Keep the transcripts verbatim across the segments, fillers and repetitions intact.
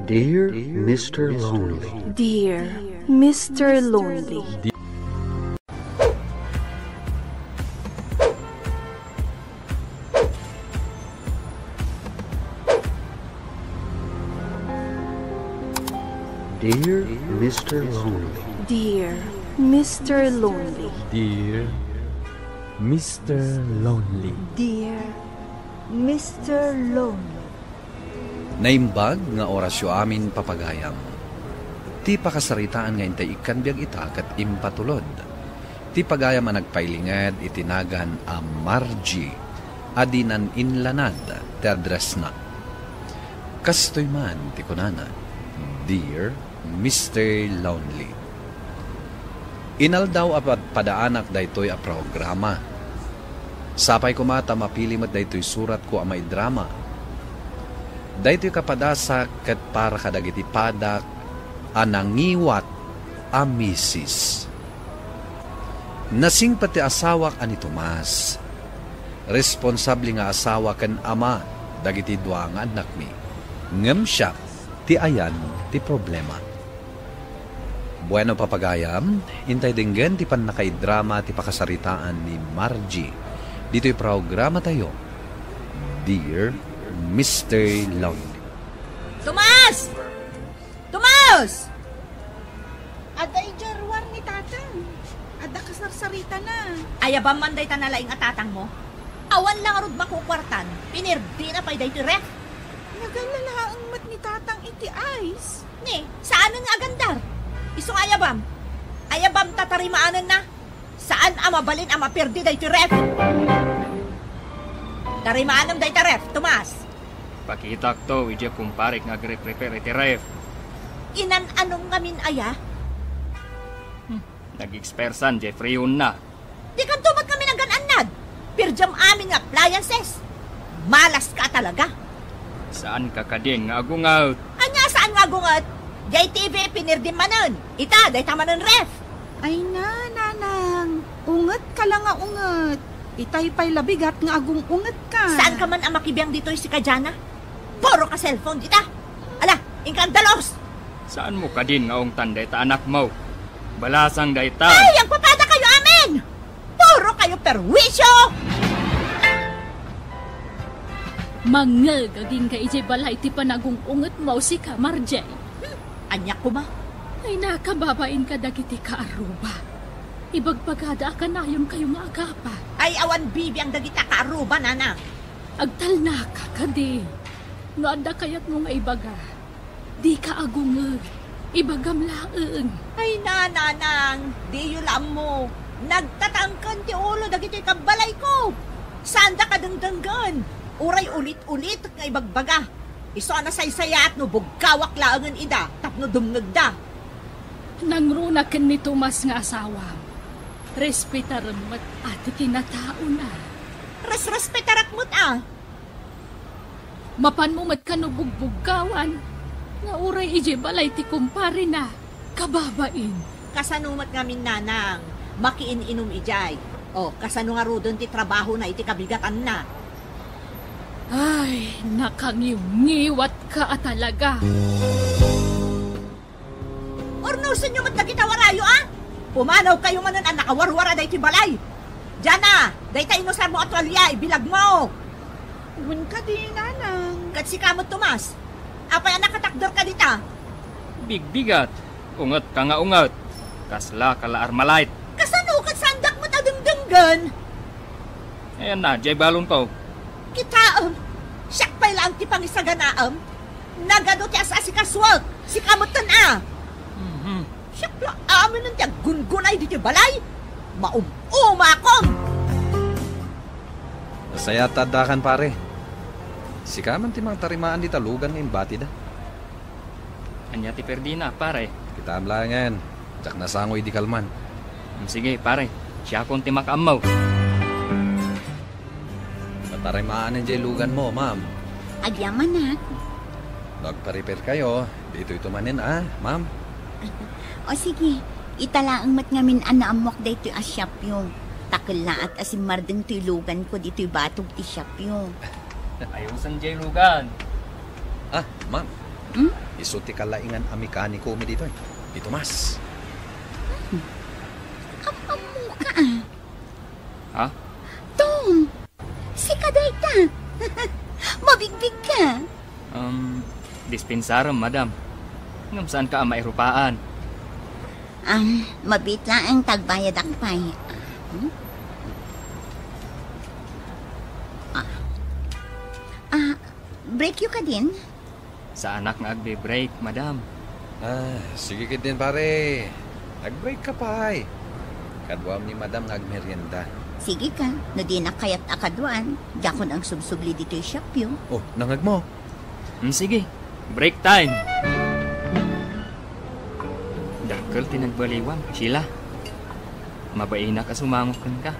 Dear Mister Lonely. Dear Mister Lonely. Dear Mister Lonely. Dear Mister Lonely. Dear Mister Lonely. Dear Mister Lonely. Naimbag nga orasyo amin, papagayam. Ti pakasaritaan nga intay ikkan biag ita ket impatulod. Ti pagayam a nagpailinged iti nagan a Margie a dinan inlanad ti addressna. Kastoy man ti kunana, Dear Mister Lonely. Inaldaw a padpadaanak daytoy a programa. Sapay koma ta mapili met daytoy suratko a maidrama. Daytoy kapadasak ket para kadagiti padak a nangiwat a misis. Nasingpet ti asawak a ni Tomas. Responsable nga asawa ken ama dagiti dua nga annakmi. Ngem siak ti ayan ti problema. Bueno, papagayam, intay denggen ti pannakaidrama ti pakasaritaan ni Margie ditoy programatayo, Dear Mister Lonely. Tomas! Tomas! Adda idiay ruar ni Tatang. Adda kasarsaritana. Ayabam man dayta nalaing a tatangmo? Awan la ngarud makukuartan, pinirdina pay daytoy ref. Nagalla laeng met ni Tatang iti ice. Ni, saanen nga agandar. Isu nga ayabam. Ayabam ta tarimaanenna. Saan a mabalin a mapirdi daytoy ref. Tarimaanem dayta ref, Tomas. Pakitakto idiay kumparek nga agreprepare iti ref. Inan-anom ngamin aya? Hmm, nag-ekspersan diay freonna. Dikanto met ngamin agan-annad. Pirdiam amin nga appliances. Malas ka talaga. Saan ka kadin nga agunget? Ania saan nga agunget? Diay T V pinirdim manen. Ita, dayta manen ref. Ay na, Nanang. Unget ka la nga unget. Itay pay la bigat nga agung-unget ka. Saan ka man a makibiang ditoy sika, Jana? Puro ka cellphone dita. Ala, inka agdalos. Saan mo kadin nga ungtan dayta anakmo? Balasang dayta. Ay, agpapada kayo amin! Puro kayo perwisyo! Mangngeg agingga idiay balay ti panagung-ungetmo, sika, Marjay. Hmm, ania koma? Ay, nakababain kadagiti kaarruba. Ibagbagada a kanayon kayo nga agapa. Ay, awan bibiang dagita kaarruba, Nanang. Agtalnaka kadi. No adda kayatmo nga ibaga, dika agungeg. Ibagam laeng. Ay, Nanang, diyo la ammo. Nagtatangken ti ulo dagiti kabbalayko. Saanda kadengdenggen. Uray ulit-ulit nga ibagbaga. Isu a nasaysayaat no bugkawak laengen ida tapno dumngegda. Nangruna ken ni Tomas nga asawam. Respetarem met a ti kinataona. Resrespetarak met a. Mapanmo met kano bugbugkawan nga uray idiay balay ti kumparena, kababain. Kasano met ngamin, Nanang? Makiin-inum idiay. O, kasano ngaruden ti trabahona iti kabigatanna? Ay, nakangiwngiwatka a talaga. Urnosenyo met dagita warayo, a? Pumanawkayo manen a nakawarwara daytoy balay. Diana, dayta inusarmo a tualia, ibilagmo. Wen kadi, Nanang. Ket sika met, Tomas. Apay a nakatakderka dita? Bigbigat. Ungetka nga unget. Kaslaka la Armalite. Kasano ket saandak met a dengdenggen? Ayanna, diay balonko. Kitaem, siak pay laeng ti pangisaganaem. Nagadu ti as-asikasuek, sika metten a. Mhm. Siak la aminen ti aggungunay ditoy balay. Maum-umakon! Nasayaat ta addakan, pare. Sika man ti mangtarimaan dita lugan nga imbatida. Ania ti perdina, pare? Kitaem laengen. Diak nasango idi kalman. Mm, sige, pare. Siakon ti makaammo. Patarimaanen diay luganmo, ma'am. Agyamanak. No agpa-repair kayo, ditoy to manen, a, ma'am. O sige, ita laeng met ngamin a naammoak daytoy a shopyo. Ta kellaat a simmardeng toy luganko ditoy batog ti shopyo. Ayosen diay lugan. A, ma'am. Hmm? Isu ti kalaingan a mekaniko mi ditoy. Di Tomas. Hmm. Am-ammoka, ah. Ha? Tom! Sika dayta! Mabigbigka! Um, dispensarem, madam. Ngem saanka a mairupaan? Um, mabiit laeng ta agbayadak pay. Hmm? Ah. Ah, break you kadin? Saanak nga agbe-break, madam. Ah, sige ketdin, pare. Ag-break ka pay. Kaduam ni madam nga agmerienda. Sige ka, no dinak kayat a kaduan, diakon agsubsubli ditoy shopyo. Oh, nangag mo? Hmm, sige. Break time. Dakkel ti nagbaliwan, Sheila. Mabainak a sumango kenka.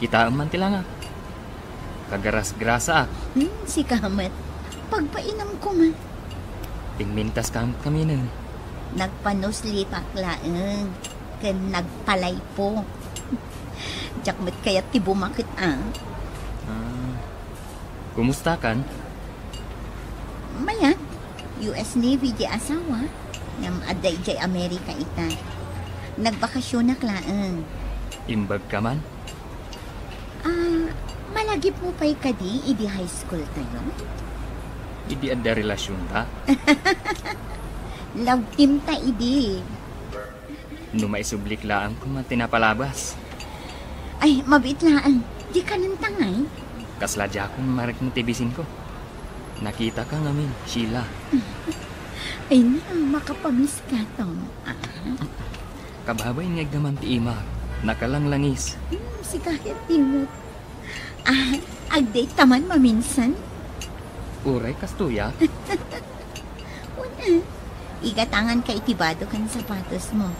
Kitaem man ti langak. Kagrasgrasaak. Hmm, sika met. Pagpainam koma. Pimmintas ka met kaminen. Nagpanuslipak laeng ken nagpalaypo. Diak met kayat ti bumaket, ah. Ah. Kumustakan? Mayat. U S Navy di asawa. Ngem adda idiay Amerika ita. Nagbakasionak laeng. Imbag ka man? Ah, malagipmo pay kadi idi high school tayo? Idi adda relasionta? Love team ta idi. No maisublik laeng koma ti napalabas. Ay, mabiit laeng. Di kanen tangay? Kasla diakon marikna ti bisinko. Nakitaka ngamin, Sheila. Ay na, makapamiss ka, Tom. Ah. Kababain nga iggaman ti ima, nakalanglangis. Hmm, sika ket imot. Ah, ag-date ta man maminsan? Uray kastoy a. Una, igatangan ka iti bado ken sapatosmo.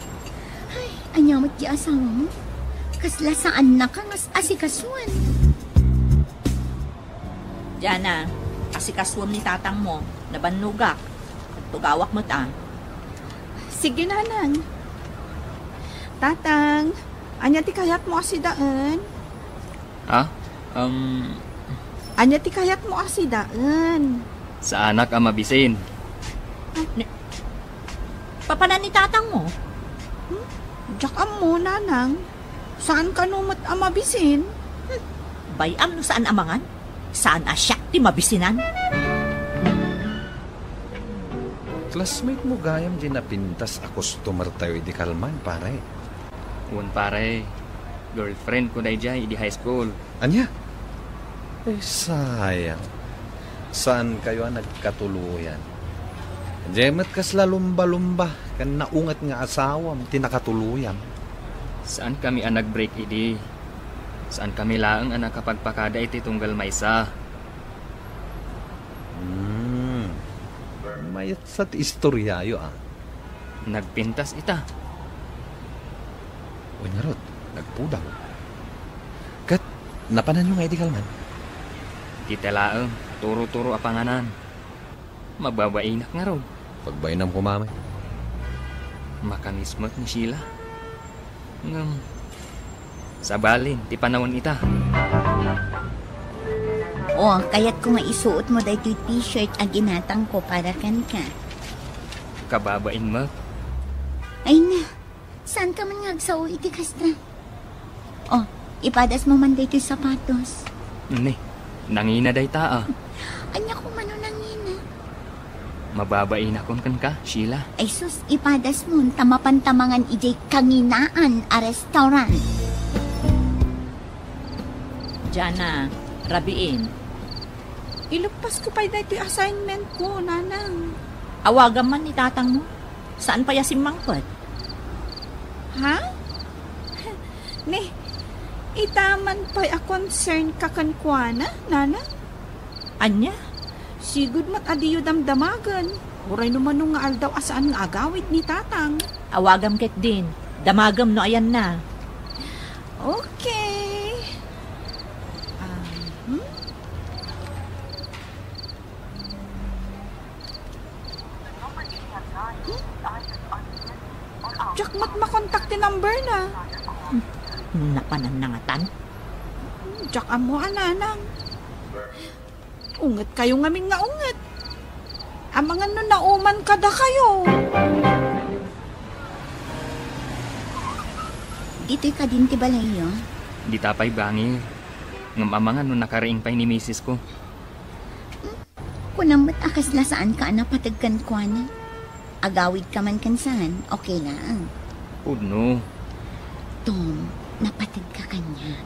Ay, ania met ti asawamo? Kasla saannaka nga asikasuan. Diana, asikasuem ni tatangmo. Nabannogak. Agtugawak met a. Sige, nanang. Tatang, ania ti kayatmo a sidaen? Ha? Um, Ania ti kayatmo a sidaen? Saanak a mabisin. Ah, ni-, papanan ni tatangmo? Hmm? Diak ammo, nanang. Saan kano met a mabisin? Hmm. Bay-am no saan a mangan? Saan a siak ti mabisinan? Classmate mo gayam di napintas a customer tayo idi kalman, pare. Wen, pare. Girlfriend ko daydiay idi high school. Ania? Eh, sayang. Saan kayo a nagkatuluyan? Diay met kasla lumba-lumba ken naunget nga asawam ti nakatuluyan. Saan kami a nag-break idi. Saan kami laeng a nakapagpakada iti tunggal maysa. Hmm. Mayat sa ti istoryayo, ah. Nagpintas ita. Wen ngarud, nagpudaw. Ket, napananyo nga idi kalman? Dita laeng, turo-turo a panganan. Mababainak ngarud. Pagbainam koma met. Makamiss met ni Sheila. Ngem, sabalin ti panawen ita. O, kayatko nga isuotmo daytoy t-shirt a ginatangko para kenka. Kababain met. Ay na, saan ka man nga agsao iti kasta? O, ipadasmo man daytoy sapatos. Ni, nangina dayta a. Ania koma no nangina? Mababainakon kenka, Sheila. Ay sus, ipadasmo, ta mapan ta mangan idiay kanginaan a restaurant. Diana, rabiin. Ileppasko pay daytoy assignment ko, nanang. Awagam man ni tatangmo. Saan pay a simmangpet? Ha? Ni, ita man pay a concern ka kenkuana, nanang? Ania? Sigud met a diyo damdamagen. Uray no mano nga aldaw a saan nga agawid ni tatang. Awagam ketdin. Damagem no ayanna. Okay. Ah, hmm? Diak met makontak ti number na. Napanan nangatan? Diak ammo a nanang. Unget kayo ngamin nga unget. Amangan no nauman kadakayo. Ditoy kadin ti balayyo? Dita pay bangir. Ngem amangan no nakariing pay ni misis ko. Kunam met a kasla saan ka a napateg kenkuana. Agawid ka man ken saan, okay laeng. Pudno. Tom, napateg ka kaniak.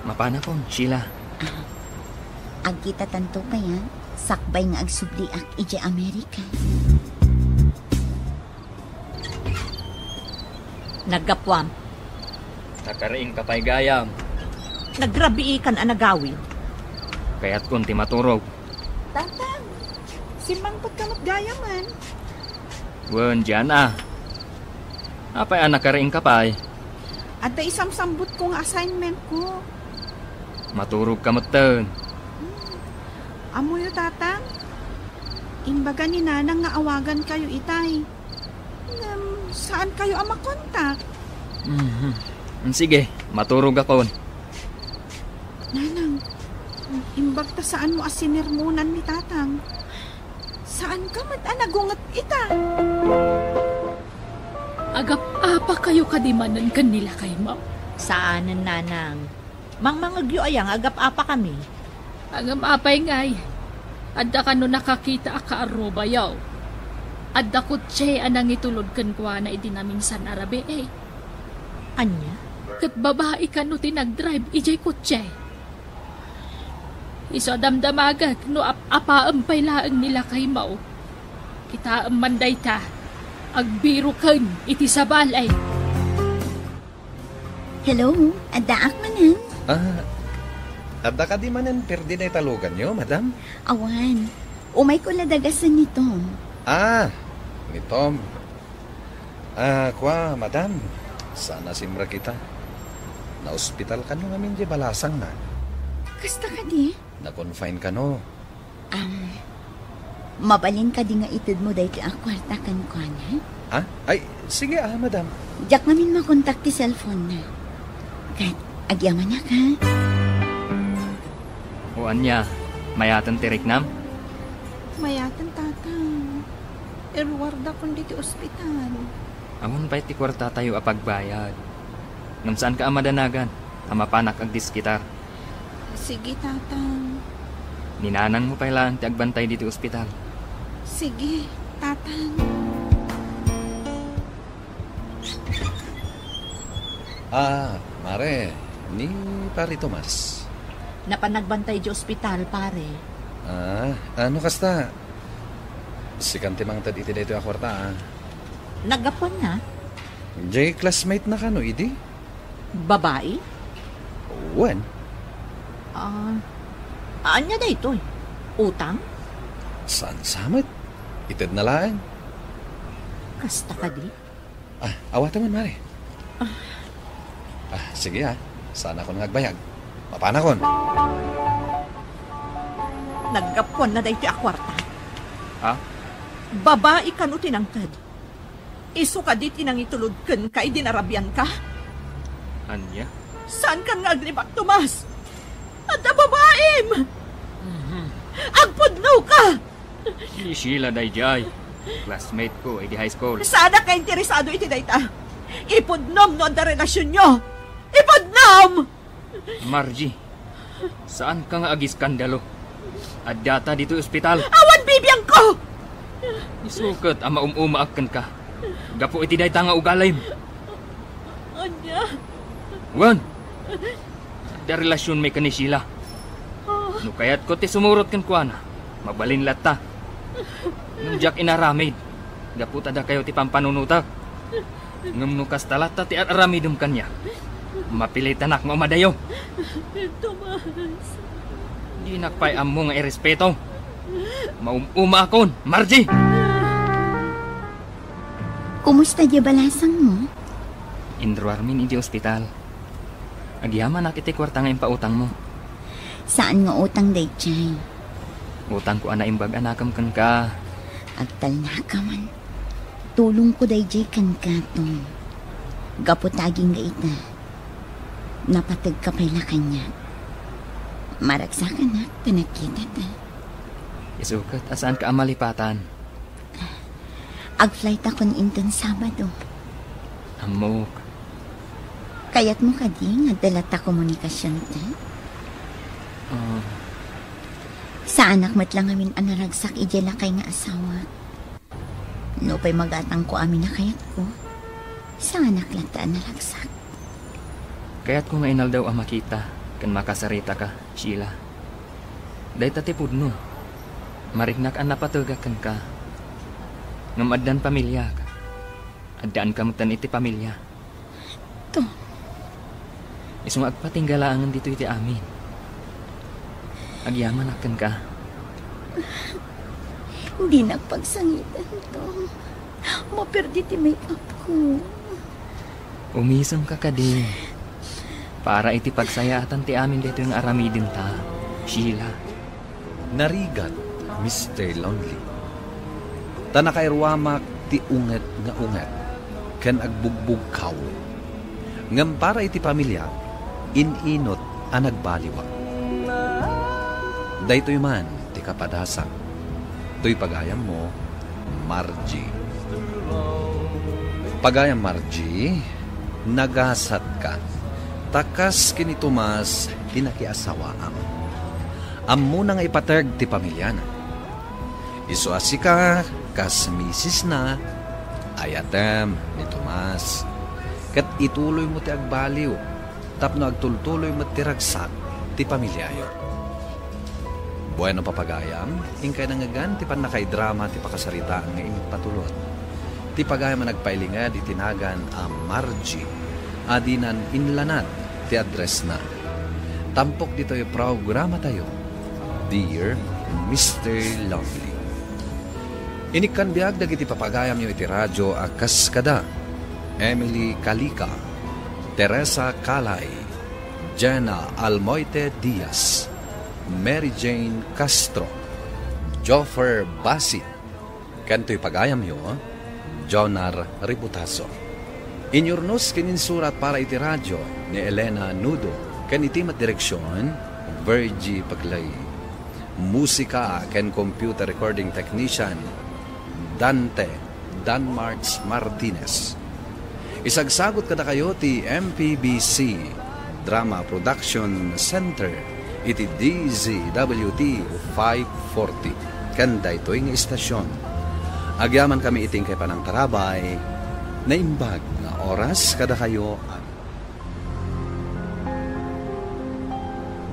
Mapanakon, Sheila. Ah, agkitatanto kaya? Sakbay nga agsubliak idiay Amerika. Naggapuam. Nakariing ka pay gayam. Nagrabiikan a nagawid. Kayatkon ti maturog. Tatang, simmangpet ka met gayamen. Wen, dian a. Apay a nakariing ka pay? Adda isamsambutko nga assignment ko. Maturog ka metten. Hmm. Ammoyo, Tatang? Imbaga ni Nanang nga awagan kayo itay. Ngem, saan kayo a makontak? Mhm. Sige, maturog akon. Nanang, imbag ta saan mo a sinermonan ni Tatang. Saan ka met a nagunget ita? Agap-apa kayo kadi manen ken ni lakay mo? Saanen, Nanang. Mangmangegyo aya nga agap-apa kami? Ngem apay ngay, adda kano nakakita a kaarrubayo? Adda kotse a nangitulod kenkuana idi naminsan a rabii. Ania? Ket babai kano ti nagdrive idiay kotse. Isu a damdamagek no ap-apaem pay laeng ni lakay mo. Kitaem man dayta, agbiroken iti sabali. Hello, addaak manen? Ah, adda kadi manen perdi dayta luganyo, madam? Awan. Umayko la dagasen ni Tom. Ah, ni Tom. Ah, kua, madam, saan a simrek ita. Naospital kano ngamin diay balasangna. Kasta kadi? Na-confine kano. Am, mabalin kadi nga itedmo daytoy a kuarta kenkuana? Ah? Ay, sige, ah, madam. Diak ngamin makontak ti cellphone-na. Ket, agyamanak, ha? O ania, mayaten ti riknam? Mayaten, Tatang. Iruardakon ditoy ospital. Awan pay ti kuartatayo a pagbayad. Ngem saanka a madanagan a mapanak agdiskitar. Sige, Tatang. Ni nanangmo pay laeng ti agbantay ditoy ospital. Sige, Tatang. Ah, Mare, ni Pare Tomas. Napan nagbantay idiay ospital, Pare. Ah, ano kasta? Sikan ti mangted iti daytoy a kuarta, ah. Naggapuanna? Diay classmate na kano idi? Babai? Wen. Ah, ania daytoy? Utang? Saan sa met? Itedna laeng. Kasta kadi? Ah, awatem man, Mare. Ah. Ah, sige, ah. Saanakon nga agbayag. Mapanakon. Naggapuanna daytoy a kuarta. Ha? Babai kano ti nangted. Isu kadi ti nangitulod kenka idi narabianka? Ania? Saankan nga aglibak, Tomas? Adda babaim! Mhm. Agpudnoka! Ni Sheila daydiay. Classmate ko idi high school. Saanak nga interesado iti dayta. Ipudnom no adda relasionyo. Ipudnom! Margie, saanka nga agiskandalo. Addata ditoy ospital. Awan bibiangko! Isu ket a maum-umaak kenka gapu iti dayta nga ugalim. Ania? Wen, adda relasionmi ken ni Sheila. No kayatko ti sumurot kenkuana, mabalin latta. Ngem diak inaramid gapu ta dakayo ti pampanunotak. Ngem no kasta latta ti ar-aramidem kaniak, mapilitanak nga umadayo. Tomas. Dinak pay ammo nga irespeto. Maum-umaakon, Margie! Kumusta diay balasangmo? Inruarmin idiay ospital. Agyamanak iti kuarta nga impautangmo. Saan nga utang daydiay? Utangko a naimbag a nakem kenka. Agtalnakaman. Tulongko daydiay kenka, Tom. Gapu ta agingga ita, napategka pay la kaniak. Maragsakanak ta nagkitata. Isu ket a saanka a malipatan. Ag-flight akon inton Sabado. Ammok. Kayatmo kadi nga adda latta komunikasionta? Ah. Saanak met la ngamin a naragsak idiay lakay nga asawa. Nupay magatangko amin a kayatko, saanak latta a naragsak. Kayatko nga inaldaw a makita ken makasaritaka, Sheila. Dayta ti pudno. Mariknak a napategak kenka. Ngem addan pamiliak. Addaanka metten iti pamilia. Tom. Isu nga agpatingga laengen ditoy ti amin. Agyamanak kenka. Dinak pagsangiten, Tom. Maperdi ti make-up ko. Umisemka kadi. Para iti pagsayaatan ti amin daytoy nga aramidenta, Sheila. Narigat, Mister Lonely. Ta nakairuamak ti unget nga unget ken agbugbugkaw. Ngem para iti pamiliak, in-inut a nagbaliwak. Daytoy man ti kapadasak. Toy pagayammo, Margie. Pagayam Margie, nagasatka. Ta kas ken ni Tomas ti nakiasawaam. Ammona nga ipateg ti pamiliana. Isu a sika, kas misisna, ayatem ni Tomas. Ket ituloymo ti agbaliw tapno agtultuloy met ti ragsak ti pamiliayo. Bueno, papagayam, inkay nangngegan ti pannakaidrama ti pakasaritaan nga impatulod. Ti pagayam a nagpailinged iti nagan a Margie a dinan inlanad ti addressna. Tampok ditoy programatayo, Dear Mister Lovely. Inikkan biag dagiti papagayamyo iti radio a kas kada Emily Calica, Teresa Calay, Jenna Almoite Diaz, Mary Jane Castro, Joffer Basit, ken toy pagayamyo, Jonar Ributaso. Inyurnos ken insurat para iti radio ni Elena Nudo, ken iti met direksion, Virgie Paclay. Musika ken computer recording technician, Dante Danmarts Martinez. Isagsagot kadakayo ti M P B C Drama Production Center iti D Z W T five forty ken daytoy nga istasion. Agyamankami iti inkay panangtarabay, naimbag nga oras kadakayo.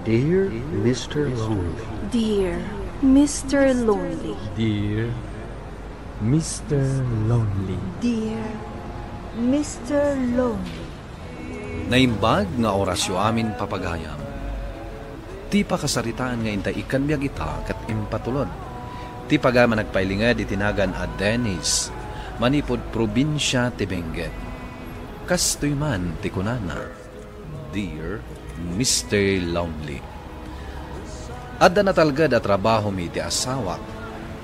Dear Mister Lonely. Dear Mister Lonely. Dear Mister Lonely. Dear Mister Lonely. Naimbag nga orasyo amin, papagayam. Ti pakasaritaan nga intay ikkan biag ita ket impatulod. Ti pagayam a nagpailinged iti nagan a Dennis, manipud probinsia ti Benguet. Kastoy man ti kunana, Dear Mister Lonely. Adda natalged a trabahomi iti asawak,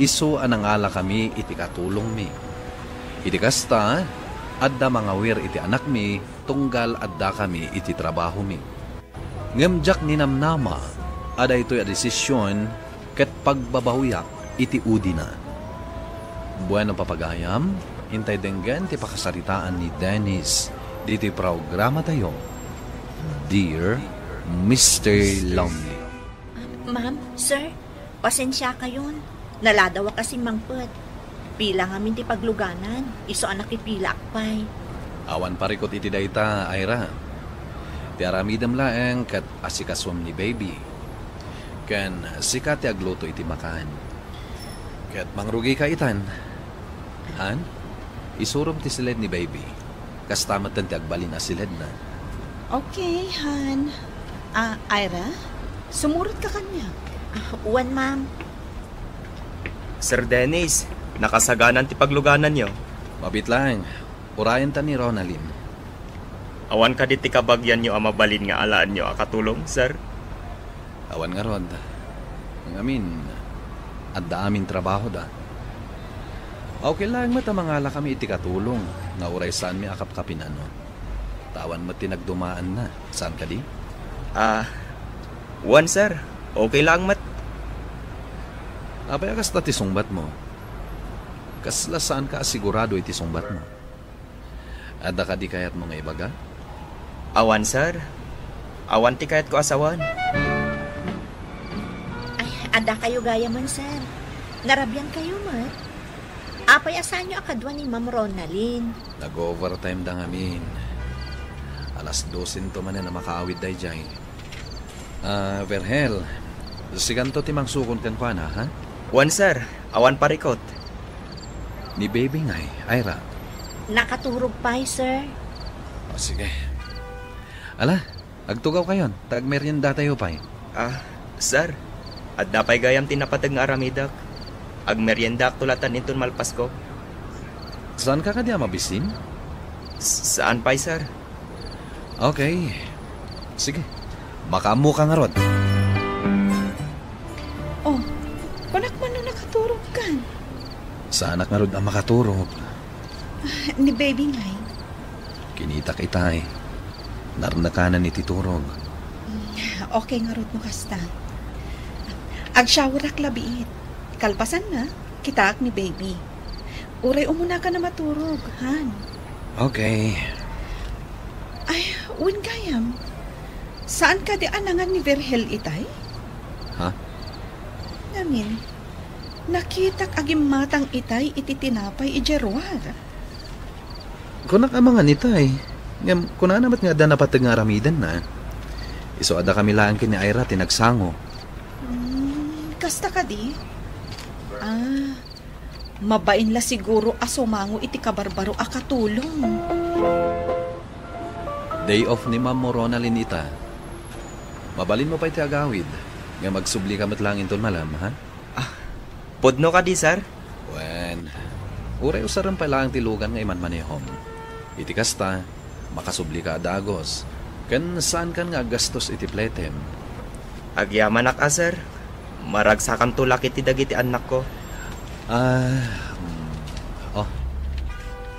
isu a nangalakami iti katulongmi. Iti kasta, adda mangawir iti anakmi tunggal addakami iti trabahomi. Ngem diak ninamnama a daytoy a desisyon ket pagbabawiak iti udina. Bueno, papagayam, intay denggen ti pakasaritaan ni Dennis ditoy programatayo, Dear Mister Lonely. Ma'am, sir, pasensiakayon. Naladaw a kasin mangpet. Pila ngamin ti pagluganan, isu a nakipilaak pay. Awan parikut iti dayta, Ira. Ti aramidem laeng ket asikasuem ni baby. Ken sika ti agluto iti makan. Ket mangrugika itan. Han, isurom ti siled ni baby. Kasta met ti agbalin a siledna. Okay, Han. Ah, Ira, sumurotka kaniak. Ah, wen, ma'am. Sir Dennis, nakasaganan ti paglugananyo. Mabiit laeng. Urayenta ni Ronaldin. Awan kadi ti kabagianyo a mabalin nga alaenyo a katulong, sir? Awan ngarud. Ngamin, adda amin trabahoda. Okay laeng met a mangalakami iti katulong nga uray saanmi a kapkapinano. Ta awan met ti nagdumaanna, saan kadi? Ah, wen, sir. Okay laeng met. Apay a kasta ti sungbatmo? Kasla saanka a sigurado iti sungbatmo? Adda kadi kayatmo nga ibaga? Awan, sir. Awan ti kayatko a sawen. Ay, adda kayo gayamen, sir. Narabian kayo met. Apay a saanyo a kadua ni Ma'am Ronalyn? Nag-overtime da ngamin. Alas dose to manen a makaawid daydiay. Ah, Verhel, sikanto ti mangsukon kenkuana, ha? Wen, sir. Awan parikut. Ni Baby ngay, Ira? Nakaturog pay, sir. O, sige. Ala, agtugaw kayon, ta agmeriendatayo pay. Ah, sir, adda pay gayam ti napateg nga aramidek. Agmeriendaakto latan inton malpasko. Saanka kadi a mabisin? S-, saan pay, sir. Okay. Sige. Makaammoka ngarud. Oh, kunak man no nakaturogkan. Saanak ngarud a makaturog. Ah, ni Baby ngay. Kinitak itay. Narnakanan iti turog. Mm, okay ngarud no kasta. Agshowerak labiit. Kalpasanna, kitaak ni Baby. Uray umunaka a maturog, han. Okay. Ay, wen gayam. Saan kadi a nangan ni Verhel itay? Ha? Ngamin, nakitak a gimmatang itay iti tinapay idiay ruar. Kunak a mangan itay. Ngem kunana met nga adda napateg nga aramidenna. Isu a dakami laeng ken ni Ira ti nagsango. Hmm, kasta kadi? Ah, mabain la siguro a sumango iti kabarbaro a katulong. Day off ni Ma'am Ronalyn ita. Mabalinmo pay ti agawid, ngem agsublika met laeng inton malem, ha? Ah, pudno kadi, sir? Wen, uray usarem pay laeng ti lugan nga imanmanehom. Iti kasta, makasublika a dagus, ken saankan nga aggastos iti pletem. Agyamanak a, sir. Maragsakanto la ket ti dagiti annakko. Ah, mm, oh.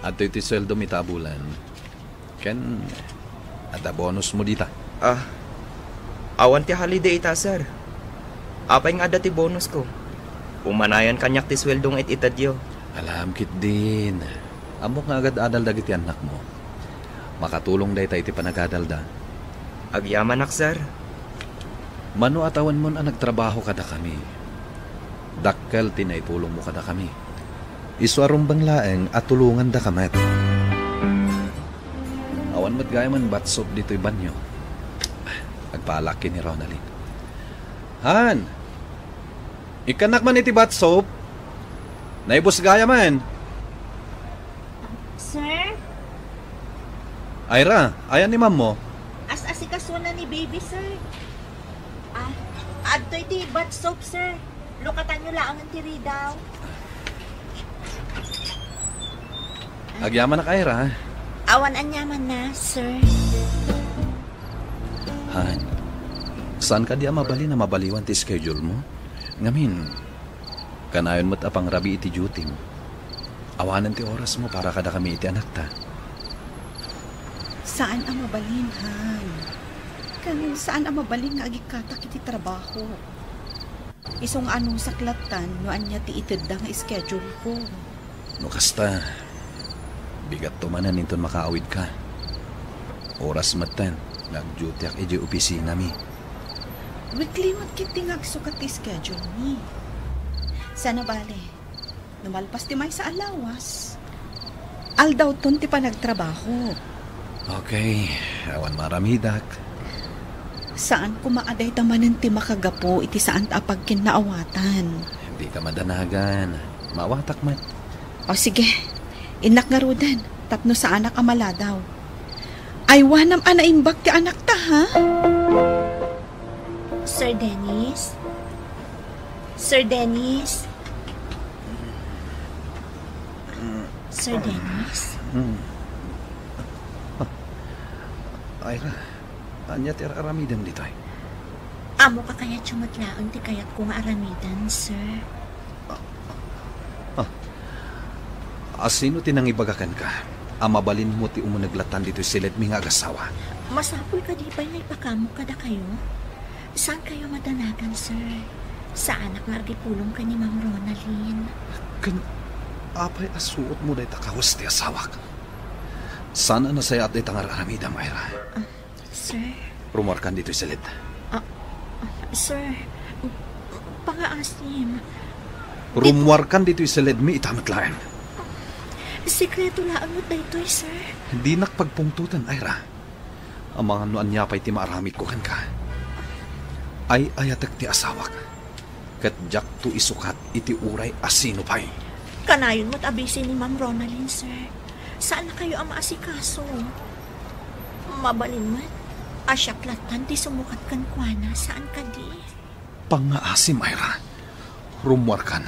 Adtoy ti sueldom ita a bulan. Ken adda bonusmo dita. Ah, awan ti holiday ita, sir. Apay nga adda ti bonusko? Umanayan kaniak ti sueldo nga it-itedyo. Alam ketdin. Ammok nga agad-adal dagiti annakmo. Makatulong dayta iti panagadalda. Agyamanak, sir. Mano a tawenmon a nagtrabaho kadakami. Dakkel ti naitulongmo kadakami. Isu a rumbeng laeng a tulongandaka met. Awan met gayamen bath soap ditoy banyo. Agpaalak ken ni Ronalyn. Han! Ikkannak man iti bath soap. Naibus gayamen. Sir? Ira, ayan ni Ma'am mo? As-asikasuan ni Baby, sir. Ah, adtoy ti bath soap, sir. Lukatanyo laengen ti ridaw. Agyamanak, Ira. Awan aniamanna, sir. Han, saan kadi a mabalin a mabaliwan ti schedule mo? Ngamin, kanayon met a pangrabii iti duty mo. Awanen ti orasmo para kadakami iti anakta. Saan a mabalin, Han. Ken saan a mabalin nga agikkatak iti trabaho. Isu nga anusak lattan no ania ti itedda nga schedule ko. No kasta, bigatto manen inton makaawidka. Oras metten nga agdutiak idiay opisinami. Weekly met ketdi nga agsukat ti schedule mi. Sana bale, no malpas ti maysa a lawas, aldawton ti panagtrabaho. Okay, awan maramidak. Saan koma a dayta manen ti makagapu iti saan a pagkinnaawatan. Dika madanagan. Maawatak met. O sige, innak ngaruden tapno saanak a maladaw. Aywanam a naimbag ti anakta, ha? Sir Dennis? Sir Dennis? Sir Dennis? Hmm. Ah, Ira, ania ti ar-aramidem ditoy? Ammoka kayatyo met laeng ti kayatko nga aramiden, sir. Ah, asino ti nangibaga kenka a mabalinmo ti umuneg lattan ditoy siledmi nga agasawa? Masapul kadi pay nga ipakaammo kadakayo? Saan kayo madanagan, sir? Saanak nga agipulong ken ni Ma'am Ronaldin. Ken apay a suotmo dayta kawes ti asawak? Saan a nasayaat dayta nga ar-aramidem, Ira? Ah, sir. Rummuarkan ditoy siled. Ah, ah, sir. Pangaasim. Rummuarkan ditoy siledmi ita met laeng. Sekreto laeng met daytoy, sir. Dinak pagpungtoten, Ira. Amangan no ania pay ti maaramidko kenka. Ay-ayatek ti asawak, ket diakto isukat iti uray a sino pay. Kanayon met a busy ni Ma'am Ronaldin, sir. Saannakayo a maasikaso. Mabalin met a siak lattan ti sumukat kenkuana, saan kadi? Pangngaasim, Ira. Rummuarkan.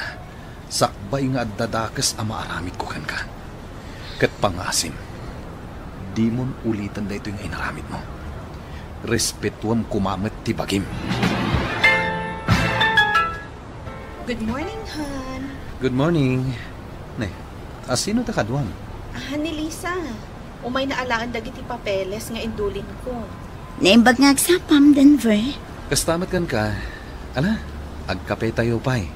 Sakbay nga adda dakes a maaramidko kenka. Ket pangngaasim, dimon uliten daytoy nga inaramidmo. Respetuem koma met ti bagim. Good morning, hon. Good morning. Ne, a sino ta kaduam? Ah, ni Lisa. Umayna alaen dagiti papeles nga indulinko. Naimbag nga agsapam, Denver. Kasta met kenka. Ala, agkapetayo pay.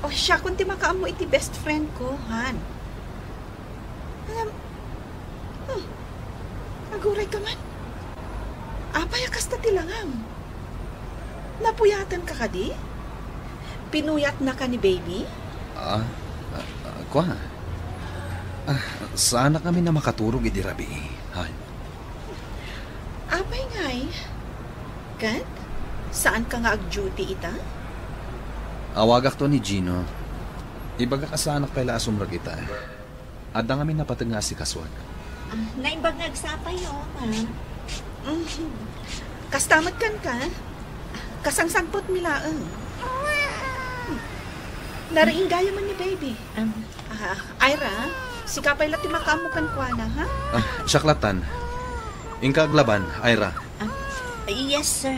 O, siakon ti makaammo iti best friend ko, hon. Ngem, hmm, aguray ka man. Apay a kasta ti langam? Napuyaten ka kadi? Pinuyatnaka ni baby? Ah, ah, ah, kua. Ah, saanak ngamin a makaturog idi rabii, hon. Apay ngay? Ket, saanka nga ag-duty ita? Awagakto ni Gino. Ibagak a saanak pay la a sumrek ita. Adda ngamin napateg nga asikasuak. Ah, naimbag nga agsapayo, ma'am. Mhm. Kasta met kenka? Kasangsangpetmi laeng. Nariing gayam ni baby. Um, Ah, Ira, sika pay la ti makaammo kenkuana, ha? Ah, siak lattan. Inka aglaban, Ira. Ah, yes, sir.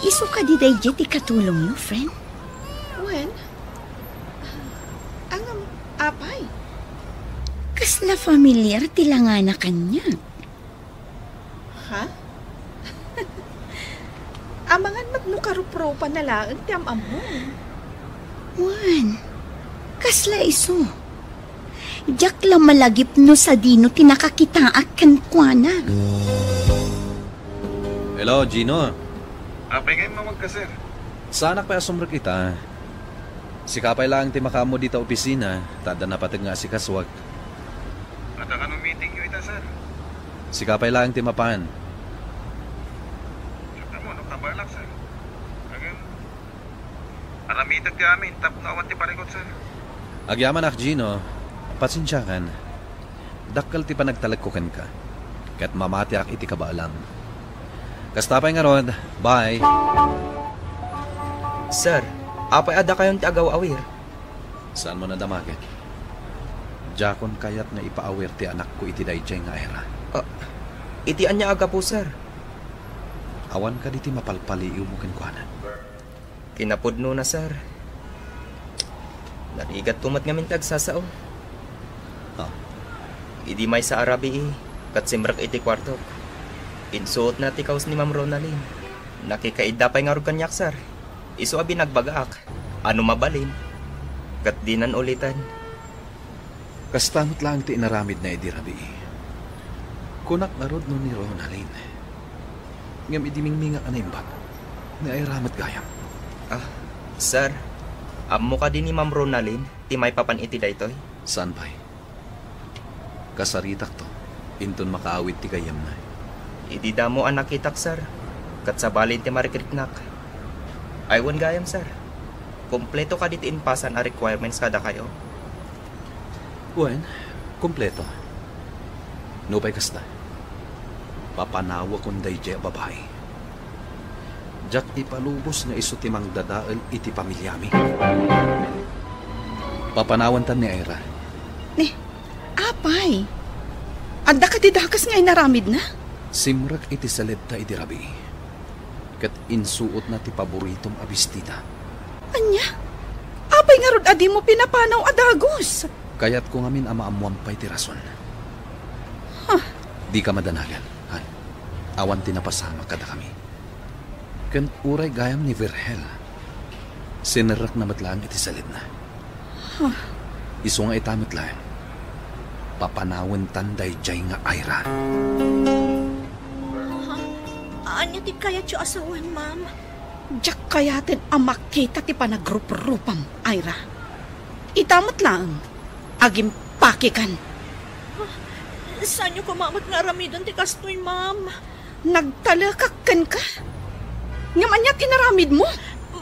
Isu kadi daydiay ti katulongyo, friend? Wen? Ah, ngem, apay? Kasla familiar ti langana kaniak. Ha? Amangan met no karuprupa na laeng ti am-ammo. Wen, kasla isu. Diak la malagip no sadino ti nakakitaak kenkuana. Hello, Gino. Apay ngay mawagka, sir? Saanak pay a sumrek ita. Sika pay laeng ti makaammo dita opisina, ta adda napateg nga asikasuak. Adda kano meetingyo ita, sir? Sika pay laeng ti mapan. Siak mo, no, kabalak, sir. Agin, aramidek ti amin, tapno awan ti parikut, sir. Agyamanak, Gino. Pasensiakan. Dakkel ti panagtalekko kenka, ket mamatiak iti kabaelam. Kasta pay ngarud, bye. Sir, apay a dakayon ti agaw-awir? Saanmo nadamagen? Diakon kayat nga ipaawir ti anakko iti daydiay nga Ira. Ah, iti ania a gapu, sir? Awan kadi ti mapalpaliiwmo kenkuana? Kinapudnona, sir. Narigatto met ngamin ti agsasao. Ah. Idi maysa a rabii, ket simrek iti kuartok. Insuotna ti kawes ni Ma'am Ronaldin. Nakikaidda pay ngarud kaniak, sir. Isu a binagbagaak, a no mabalin, ket dinan uliten. Kasta met laeng ti inaramidna idi rabii. Kunak ngarud no ni Ronaldin. Ngem idi mingmingak a naimbag, ni Ira met gayam. Ah, sir, ammo kadi ni Ma'am Ronaldin ti maipapan iti daytoy? Saan pay? Kasaritakto, inton makaawid ti gayyemna. Idi damo a nakitak, sir, ket sabali ti marikriknak. Ay, wen gayam, sir. Kompleto kadi ti impasan a requirements kadakayo? Wen, kompleto. Nupay kasta, papanawakon daydiay a babai. Diak ipalubos nga isu ti mangdadael iti pamiliami. Papanawantan ni Ira. Ni, apay, adda kadi dakes nga inaramidna? Simrek iti saledta idi rabii. Ket insuotna ti paboritom a bestida. Ania? Apay ngarud a dimo pinapanaw a dagus? Kayatko ngamin a maammoam pay ti rason. Huh. Dika madanagan, han. Awan ti napasamak kadakami. Ken uray gayam ni Virgil, sinerrekna met laeng iti saledna. Huh. Isu nga ita met laeng, papanawentan daydiay nga Ira. Ha? Ania ti kayatyo a sawen, ma'am? Diak kayaten a makita ti panagruprupam, Ira. Ita met laeng, agimpakikan. Saanyo koma met nga aramiden ti kastoy, ma'am? Nagtalekak kenka? Ngem ania ti inaramidmo?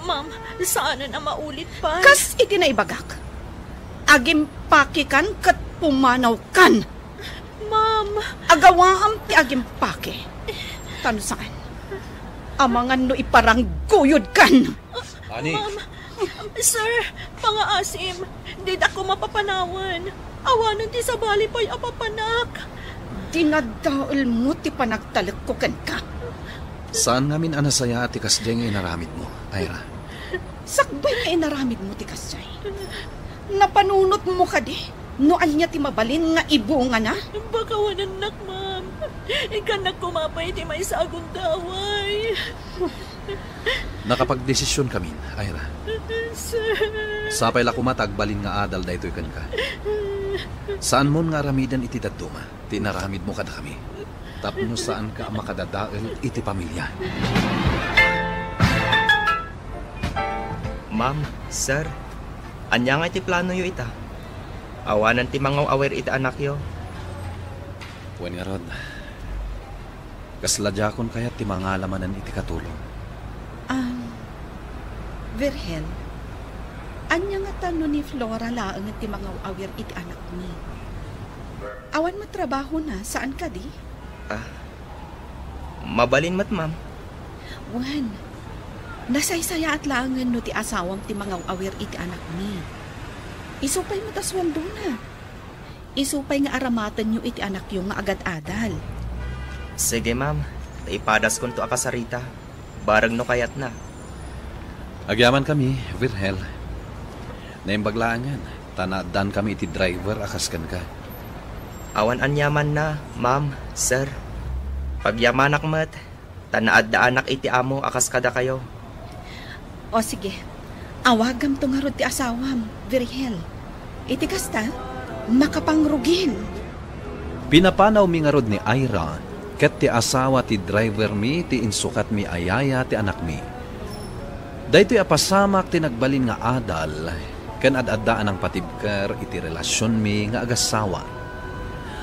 Ma'am, saanen a maulit pay. Kas iti naibagak, agimpakikan ket pumanawkan. Ma'am! Agawaam ti agimpake. Ta no saan, amangan no iparangguyodkan. Ani? Ma'am, sir, pangaasim, dida ko mapapanawen. Awanen ti sabali pay a papanak. Dinadaelmo ti panagtalekko kenka. Saan ngamin a nasayaat ti kasdiay nga inaramidmo, Ira? Sakbay nga inaramidmo ti kasdiay, napanunotmo kadi no ania ti mabalin nga ibungana? Bakawanennak, ma'am. Ikkannak koma pay ti maysa a gundaway. Nakapagdesisionkamin, Ira. Sir. Sapay la koma ta agbalin nga adal daytoy kenka. Saanmon nga aramiden iti dadduma ti inaramidmo kadakami, tapno saanka a makadadael iti pamilia. Ma'am, sir, ania nga iti planoyo ita? Awanen ti mangaw-awir iti anakyo. Wen ngarud, kasla diakon kayat ti mangala manen iti katulong. Ah, Virgil, ania ngata no ni Flora laeng ti mangaw-awir iti anakmi? Awan met trabahona, saan kadi? Ah, mabalin met, ma'am. Wen, nasaysayaat laengen no ti asawam ti mangaw-awir iti anakmi. Isu pay met a sueldona. Isu pay nga aramatenyo iti anakyo nga agad-adal. Sige, ma'am. Ta ipadaskonto a kasarita. Bareng no kayatna. Agyamankami, Virgil. Naimbag laengen, ta naaddaankami iti driver a kas kenka. Awan aniamanna, ma'am, sir. Pagyamanak met, ta naaddaanak iti amo a kas kadakayo. O sige, awagamto ngarud ti asawam, Virgil. Iti kasta, makapangrugin. Pinapanawmi ngarud ni Ira ket ti asawa ti drivermi ti insukatmi a yaya ti anakmi. Daytoy a pasamak ti nagbalin nga adal ken ad-adda a nangpatibker iti relasionmi nga agassawa.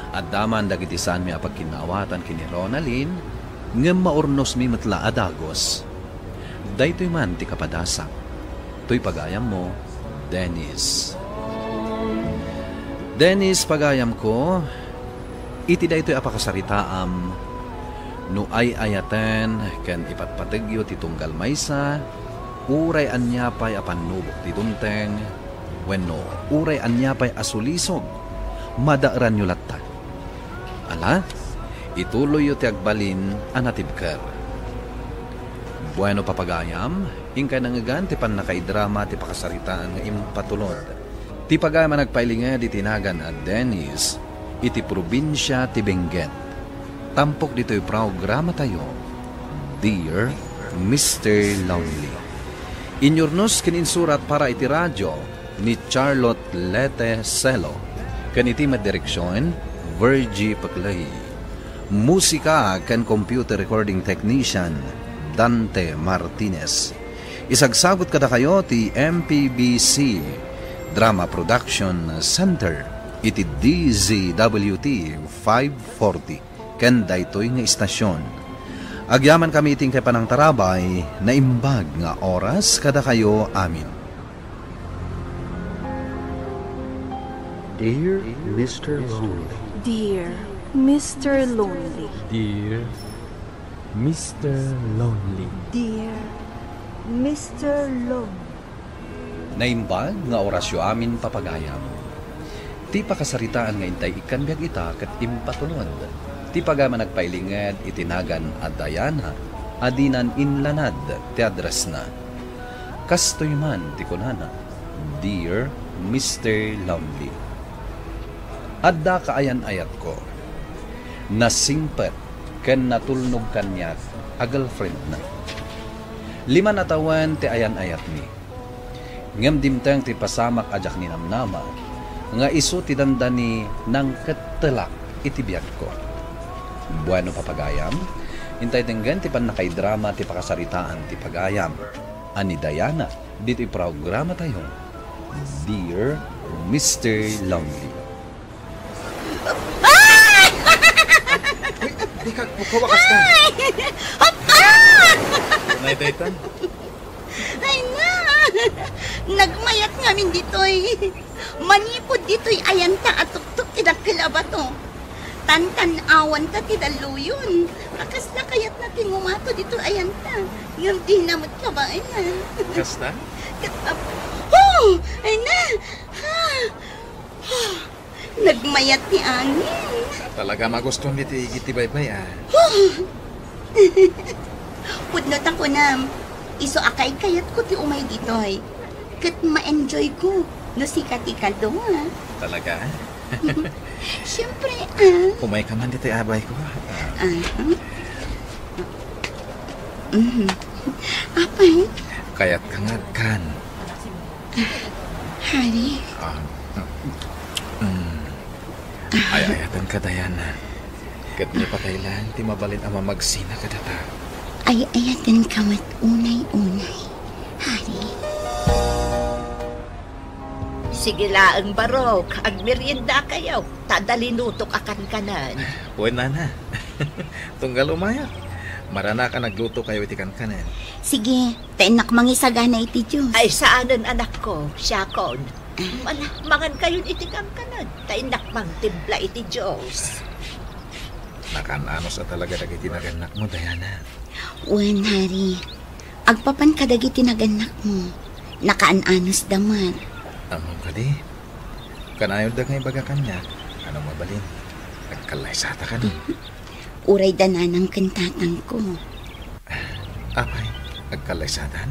Adda man dagiti saanmi a pagkinnaawatan ken ni Ronaldin, ngem maurnosmi met la a dagus. Daytoy man ti kapadasak. Toy pagayammo, Dennis. Dennis, pagayamko, iti daytoy a pakasaritaam, no ay-ayaten ken ipatpategyo ti tunggal maysa, uray ania pay a pannubok ti dumteng, wenno uray ania pay a sulisog, madaeranyo latta. Ala, ituloyyo ti agbalin a natibker. Bueno, papagayam, inkay nangngegan ti pannakaidrama ti pakasaritaan nga impatulod. Ti pagayam a nagpailinged iti nagan a Dennis iti probinsia ti Benguet. Tampok ditoy programatayo, Dear Mister Lonely. Inyurnos ken insurat para iti radio ni Charlotte Lete Celo, ken iti met direksion, Virgie Peclay. Musika ken computer recording technician, Dante Martinez. Isagsagut kadakayo ti M P B C Drama Production Center iti D Z W T five forty ken daytoy nga istasion. Agyamankami iti inkay panangtarabay, naimbag nga oras kadakayo amin. Dear Mister Lonely. Dear Mister Lonely. Dear Mister Lonely. Dear Mister Lonely. Naimbag nga orasyo amin, papagayam. Ti pakasaritaan nga intay ikkan biag ita ket impatulod. Ti pagayam a nagpailinged iti nagan a Diana a dinan inlanad ti addressna. Kastoy man ti kunana, Dear Mister Lonely. Adda kaayan-ayatko. Nasingpet ken natulnog kaniak a girlfriendna. Lima a tawen ti ayan-ayatmi. Ngem dimteng ti pasamak a diak ninamnama nga isu ti dandani nangkettelak iti biagko. Bueno, papagayam, intay denggen ti pannakaidrama ti pakasaritaan ti pagayam a ni Diana ditoy programatayo, Dear Mister Lonely. Ay! Uy, di ka agpukaw a kasta. Ay! Apa! Nay dayta? Ay na! Nagmayat ngamin ditoy. Manipud ditoy ayanta a tuktok ti dakkel a bato. Tantan-awanta ti dalluyon. A kasla kayatna ti ngumato ditoy ayanta. Ngem dina met kabaenan. Kasta? Ket ap-, oh! Ay na! Ha! Nagmayat ti angin. Talaga magustuam iti igid ti baybay, a. Huh! Pudno ta kunam, isu a kaykayatko ti umay ditoy. Ket ma-enjoyko no sika ti kadua. Talaga? Siyempre, a. Umayka man ditoy a bayko, a. Aha. Mhm. Apay? Kayatka nga agkan. Hari. Ah, mm. Ay-ayatenka, Diana. Ket ni patay laeng ti mabalin a mamagsina kadata. Ay-ayatenka met unay-unay, Hari. Sige laeng, barok, agmeriendakayo, ta adda linutok a kankanen. Wen, nana. Tunggal umayak. Maranak a naglutokayo iti kankanen. Sige, ta innak mangisagana iti Dios. Ay, saanen, anakko, siakon. Ala, mangankayon iti kankanen, ta innak mangtimpla iti Dios. Nakaan-anus a talaga dagiti nagannakmo, Diana. Wen, Hari. Agpapan kadagiti nagannakmo, nakaan-anusda met. Ammom kadi? Kanayonda nga ibaga kaniak, ano mabalin? Agkallaysataka, no? Uray da nanang ken tatangko. Apay, agkallaysatan?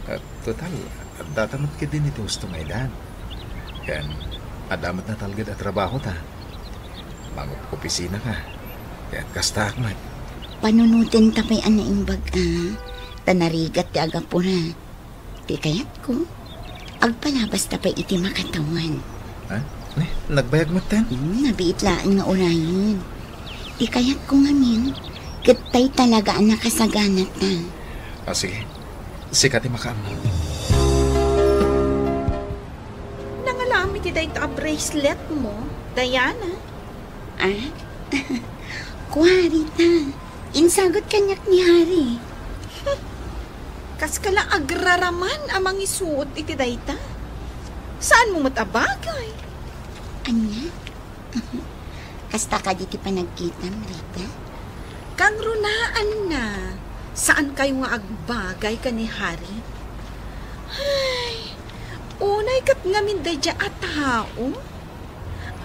Ah, total, addata met ketdin iti husto nga edad. Ken, adda met natalged a trabahota. Mangopisinaka. Ket kastaak met. Panunotenta pay a naimbag a, ta narigat ti agapura. Ti kayatko, agpalabasta pay iti makatawen. Ha? Ne, nagbayag metten? Hmm, nabiit laeng nga urayen. Ti kayatko ngamin, ket tay talaga a nakasaganata. Ah, sige. Sika ti makaammo. Nangalaam iti dayta a bracelet mo, Diana? Ah? Kua, Rita. Insagut kaniak ni Hari. Kaska la agraraman a mangisuot iti dayta. Saanmo met a bagay. Ania? Kasta kadi ti panagkitam, Rita? Kangrunaanna, saankayo nga agbagay ken ni Hari? Ay, unay ket ngamin daydiay a tao?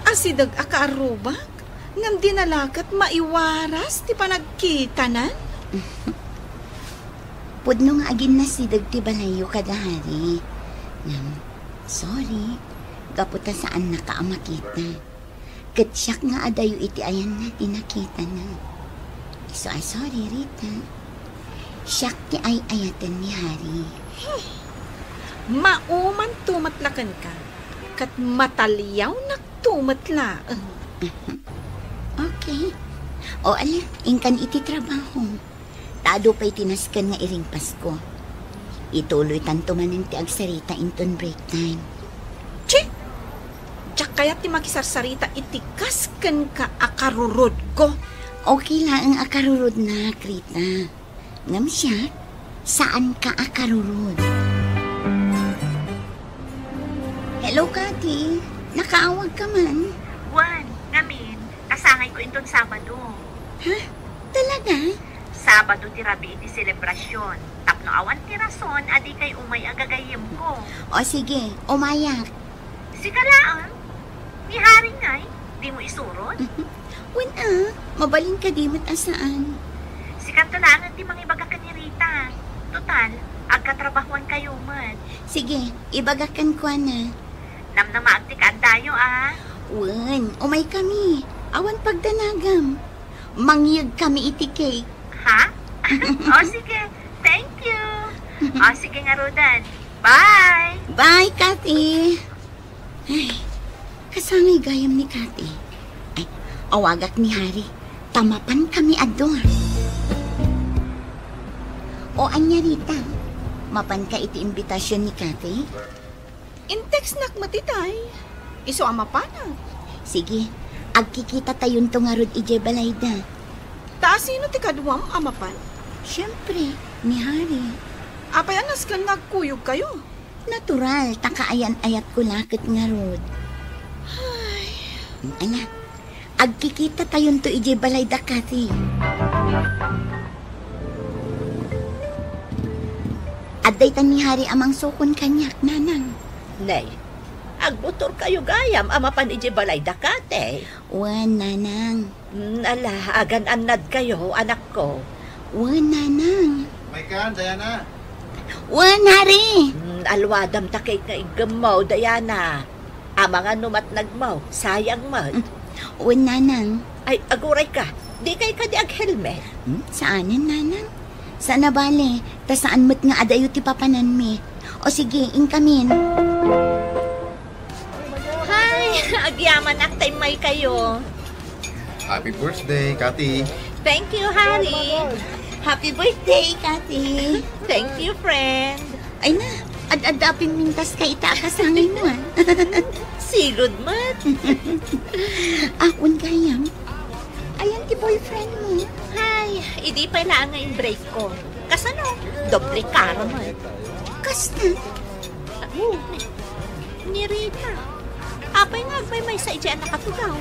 Asideg a kaarrubak, ngem dina la ket maiwaras ti panagkitanan? Pudno nga aginnasideg ti balayyo kada Hari. Ngem, sorry, gapu ta saannaka a makita. Ket siak nga adayo iti ayanna ti nakitana. Isu a sorry, Rita. Siak ti ay-ayaten ni Hari. Maumanto met la kenka, ket mataliawnakto met laeng. Okay. O, ala, inkan iti trabaho. Ta adu pay ti nasken nga iring Pasko. Ituloytanto manen ti agsarita inton break time. Chi! Diak kayat ti makisarsarita iti kas kenka a karurodko. Okay laeng a karurodnak, Rita. Ngem siak, saanka a karurod. Hello, Kati. Nakaawagka man? Wen, ngamin, kasangayko inton Sabado. Ha? Talaga? Sabado ti rabii ti selebrasyon. Tapno awan ti rason a dikay umay a gagayyemko. O sige, umayak. Sika laeng? Ni Hari ngay, dimo isurot? Wen a, mabalin kadi met a saan. Sikato laengen ti mangibaga ken ni Rita. Total, agkatrabahoankayo met. Sige, ibagak kenkuana. Namnamaak ti kaaddayo, a. Wen, umaykami. Awan pagdanagam. Mangyegkami iti cake. Ha? O, sige. Ah, sige ngaruden. Bye! Bye, Kathy! Ay, kasangay gayam ni Kathy. Ay, awagak ni Harry. Ta mapan kami a dua. O ania, Rita? Mapan ka iti imbitasyon ni Kathy? Intextnak met itay. Isu a mapanak. Sige, agkikita tayonto ngarud idiay balayda. Ta sino ti kaduam a mapan? Siempre, ni Harry. Apay a nasken nga agkuyogkayo? Natural, ta kaayan-ayatko la ket ngarud. Ay. Ala, agkikita tayonto idiay balayda, Kathy. Adda ita ni Harry a mangsukon kaniak, Nanang. Nay, agmotorkayo gayam a mapan idiay balayda, Kathy. Wen, Nanang. Mm, ala, agan-annadkayo, anakko. Wen, Nanang. May kan, Diana? Wen, Harry. Mm, aluadam ta ket nga iggemmo, Diana. Amangan no matnagmo, sayang met. Mm. Wen, Nanang. Ay, agurayka. Dikay kadi ag-helmet? Hmm? Saanen, Nanang. Saan a bale, ta saan met nga adayo ti papananmi. O sige, inkamin. Hi! Agyamanak ta immaykayo. Happy birthday, Kathy. Thank you, Harry. Happy birthday, Kathy. Thank you, friend. Ay na, ad-adda a pimmintas ka ita a kasangaymo, ah. Sigud met. Akon gayam. Ayan ti boyfriend mo. Ay, idi pay laeng nga in-break ko. Kasano? Doble kara met. Kasta? Ni, ni Rita. Apay nga agmaymaysa idiay a nakatugaw?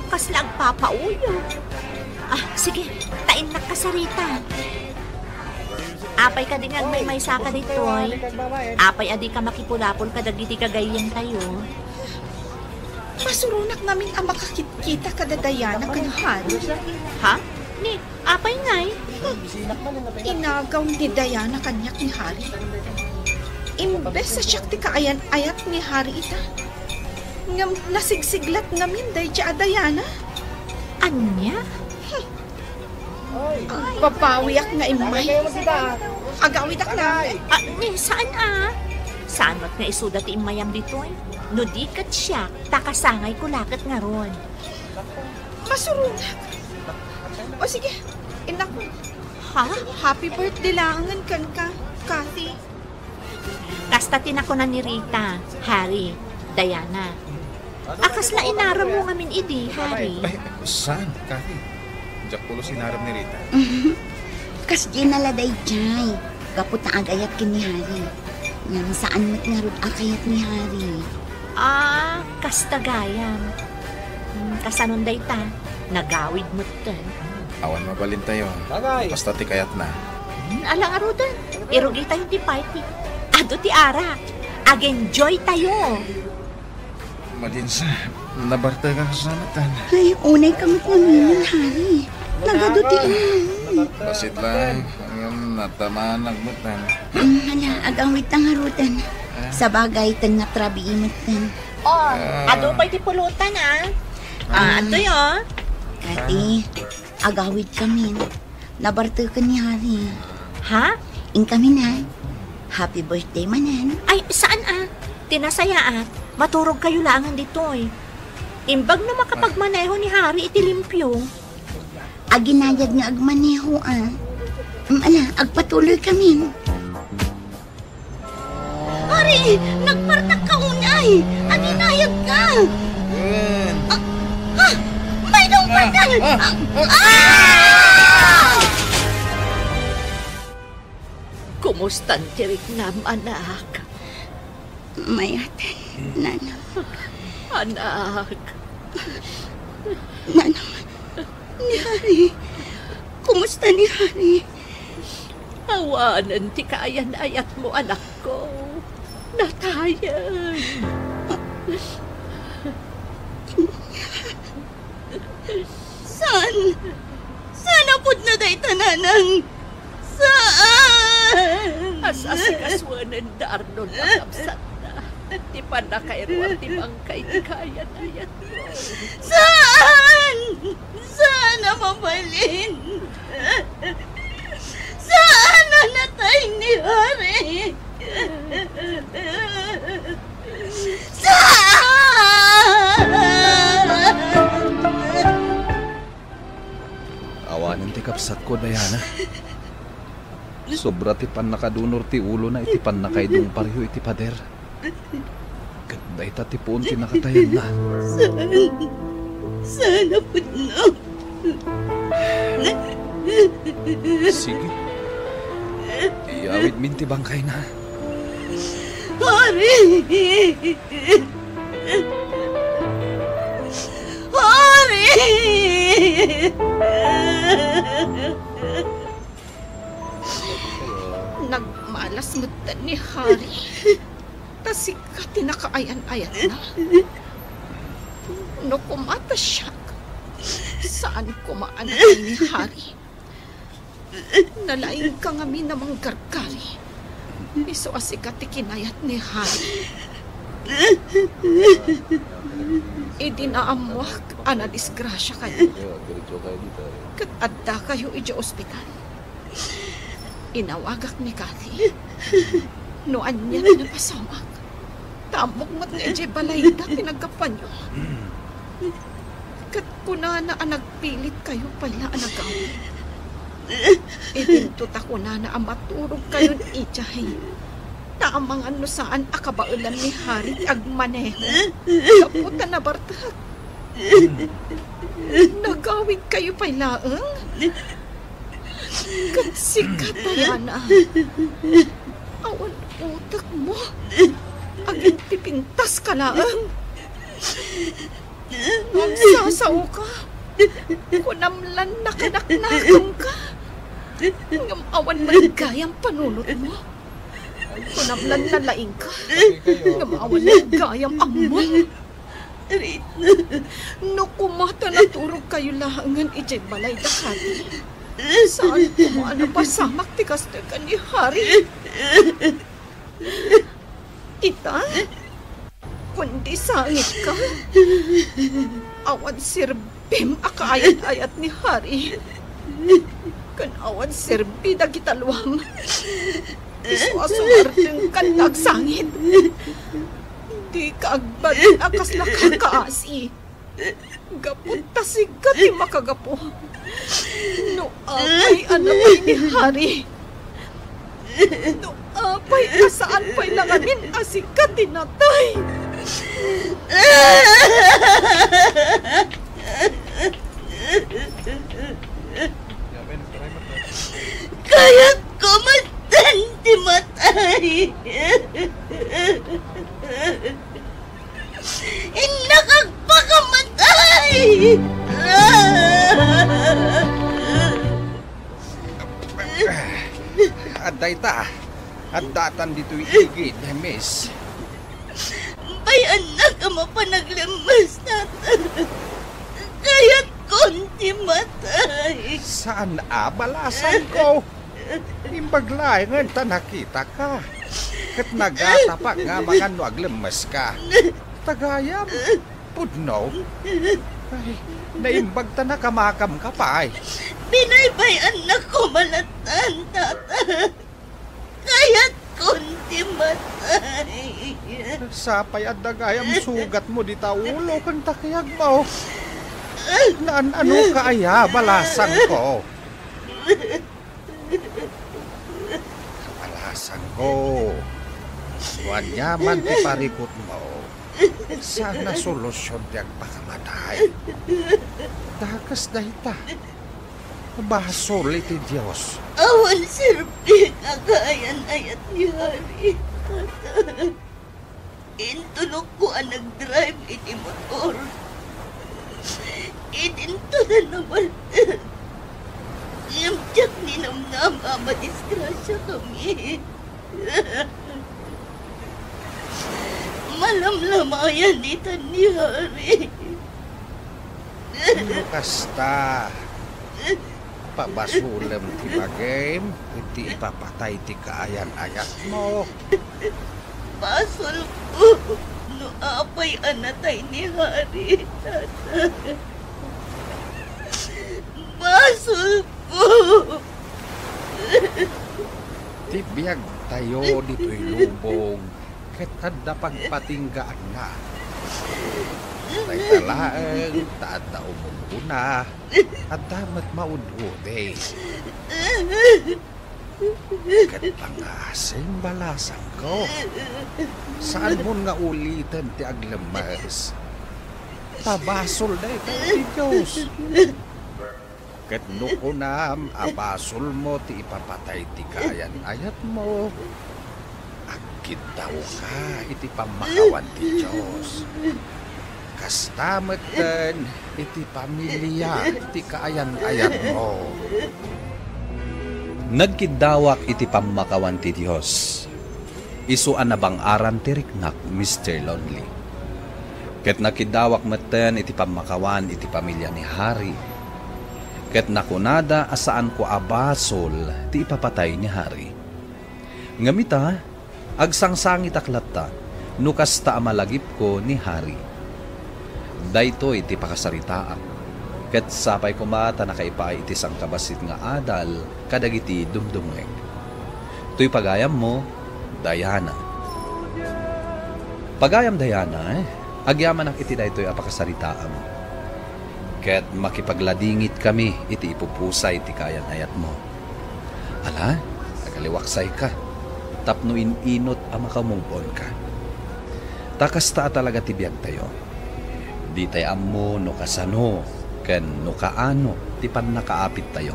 Kasla agpapauyo. Ah, sige, ta innak ka sa Rita. Apay kadi nga agmaymaysa ka ditoy? Apay a dika makipulapol kadagiti gagayyemtayo? Masuronak ngamin a makakitkita kada Diana ken Harry. Ha? Ni, apay ngay? Inagaw ni Diana kaniak ni Harry. Imbes a siak ti kaayan-ayat ni Harry ita, ngem nasigsiglat ngamin daydiay a Diana. Ania? Agbabawiak nga immay. Agawidak laeng. Ah, ni, saan a? Saan met nga isuda ti immayam ditoy? No di ket siak, ta kasangayko la ket ngarud. Masuronak. O sige, innak. Ha? Happy birthday laengen kenka, Kathy. Kasta ti nakunan ni Rita, Harry, Diana. A, kasla inaremmo ngamin idi, Harry? Ay, saan, Kathy? Diak pulos inarem ni Rita. Kasdiay la daydiay. Gapu ta agayat ken ni Harry. Ngem saan met ngarud a kayat ni Harry. Ah, kasta gayam. Hmm, kasanon dayta? Nagawid metten. Awan mabalintayo. Bagay. Basta ti kayatna. Hmm, ala ngaruden. Irugitayo ti party. Adu ti arak. Ag-enjoytayo. Madin sa, nabartek a kasano tan. Ay, unay ka met ngamin, Harry. Nagadu ti immay. Bassit laeng, ngem natamanak met tan. Hmm, hala, agawidta ngaruden. Ah. Sabagay, ten natrabii metten. Oh, ah, adu pay ti pulutan, ah. Ah, ah, atoy, oh. Kathy, agawidkamin. Nabarteken ni Harry. Ha? Inkamin, ha? Happy birthday manen. Ay, saan, ah? Ti nasayaat, maturogkayo laengen ditoy. Imbag no makapagmaneho ni Harry iti limpio. Aginayad nga agmaneho, ah. Mm, ala, agpatuloykamin. Harry, nagpartakka unay! Aginayadka! Wen. Ah, ha? Maydong Ah, patan! Ah, ah, ah! Ah! Kumustan ti riknam, anak? Mayat, Nanang. Anak. Nanang, ni Harry. Kumusta ni Harry? Awanen ti kaayan-ayatmo, anakko. Natayen. Saan? Saan a pudno dayta, Nanang? Saan? As-asikasuenenda Arnold a kabsatna ti pannakairuar ti bangkay ti kaayan-ayatmo. Saan? Saan a mabalin? Saan a natay ni Harry? Diana. Sobra ti pannakadunor ti ulona iti pannakaidong pareho iti pader. Ket dayta ti puon ti nakatayanna. Saan? Saan a pudno? Sige. Iyawidmin ti bangkayna. Hari! Hari! Nagmalas metten ni Hari. Ta sika ti nakaayan-ayatna. No koma ta siak, saan koma a natay ni Hari. Nalaingka ngamin a manggargari. Isu a sika ti kinayat ni Hari. Idi naammoak a nadisgrasiakayo, ket addakayo idiay ospital, inawagak ni Kathy. No ania ti napasamak, ta ammok met nga idiay balayda ti naggapuanyo. Ket kunana a nagpilitkayo pay la a nagawid. Idinto ta kunana a maturogkayon idiay. Ta amangan no saan a kabaelan ni Hari ti agmaneho gapu ta nabartek. Nagawidkayo pay laeng. Ket sika, Diana, awan utekmo. Agintipintaska laeng. Agsasaoka. Kunam lan nakanaknakemka. Ngem awan met gayam panunotmo. Kunam lan nalaingka. Ngem awan met gayam ammom. No koma ta naturogkayo laengen idiay balayda, Kathy, saan koma a napasamak ti kastoy ken ni Hari. Ita, kundi sangitka. Awan serbim a kaayat-ayat ni Hari. Ken awan serbi dagita luam. Isu a sumardengkan nga agsangit. Dika agbalin a kasla kakaasi. Gapu ta sika ti makagapu. No apay a natay ni Hari. No apay a saan pay la ngamin a sika ti natay. Kayatko met ti matay. Innak agpakamatay! Adda ita. Addatan ditoy igid, miss. Bay-annak a mapan aglemmes, tata. Kayatkon ti matay. Saan a balasanko? Imbag laengen ta nakitaka. Ket nagatapak nga amangan no aglemmeska. Ta gayam, pudno. Ay, naimbag ta nakamakamka pay. Binaybay-annak koma latta, tata. Kayatkon ti matay. Sapay adda gayam sugatmo dita ulo ken ta kayagmo. Naan-anoka aya, balasangko? Balasangko. No ania man ti parikutmo, saan a solusion ti agpakamatay. Dakes dayta. Basol iti Dios. Awan serbi nga kaayan-ayat ni Hari, tata. Intulokko a nagdrive iti motor. Idinto na nabaltek. Ngem diak ninamnama a madisgrasiakami. Malamlamayan itan ni Hari. No kasta, pabasolem ti bagim iti ipapatay ti kaayan-ayatmo. Basolko no apay a natay ni Hari, tata. Basolko. Ti biagtayo ditoy lubong ket adda pagpatinggaanna. Dayta laeng ta adda umuna. Adda met maud-udi. Ket pangasim, balasangko. Saanmon nga uliten ti aglemmes. Ta basol dayta iti Dios. Ket no kunam a basolmo ti ipapatay ti kaayan-ayatmo, agkiddawka iti pammakawan ti Dios. Kasta metten iti pamilia ti kaayan-ayatmo. Nagkiddawak iti pammakawan ti Dios. Isu a nabang-aran ti riknak, Mister Lonely. Ket nakiddawak metten iti pammakawan iti pamilia ni Harry. Ket nakunada a saanko a basol ti ipapatay ni Harry. Ngem ita, agsangsangitak latta no kasta a malagipko ni Harry. Daytoy ti pakasaritaak, ket sapay koma ta nakaipaay iti sangkabassit nga adal kadagiti dumdumngeg. Toy pagayammo, Diana. Pagayam Diana, agyamanak iti daytoy a pakasaritaam. Ket makipagladingitkami iti ipupusay ti kaayan-ayatmo. Ala, agaliwaksayka tapno in-inut a maka-move on ka. Ta kasta a talaga ti biagtayo. Ditay ammo no kasano ken no kaano ti pannakaapittayo.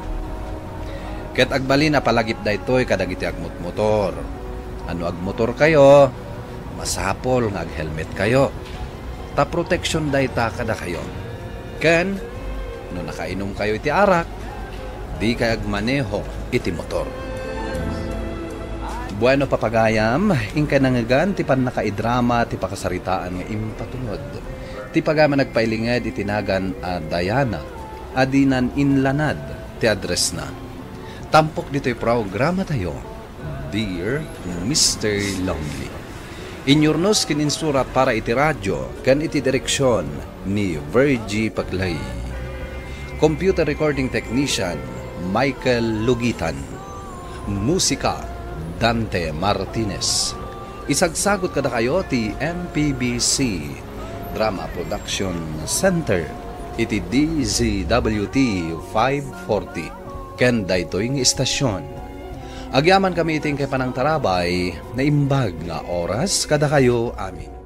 Ket agbalin a palagip daytoy kadagiti agmotmotor. A no agmotorkayo, masapul nga aghelmetkayo. Ta proteksion dayta kadakayo. Ken no nakainumkayo iti arak, dikay agmaneho iti motor. Bueno, papagayam, inkay nangngegan ti pannakaidrama ti pakasaritaan nga impatungod. Ti pagayam a nagpailinged iti nagan a Diana, a dinan inlanad ti addressna. Tampok ditoy programatayo, Dear Mister Lonely. Inyurnos ken insurat para iti radio ken iti direksion ni Virgie Paclay. Computer recording technician, Michael Lugitan. Musika, Dante Martinez. Isagsagut kadakayo ti M P B C Drama Production Center iti D Z W T five forty ken daytoy nga istasion. Agyamankami iti inkay panangtarabay, naimbag nga oras kadakayo amin.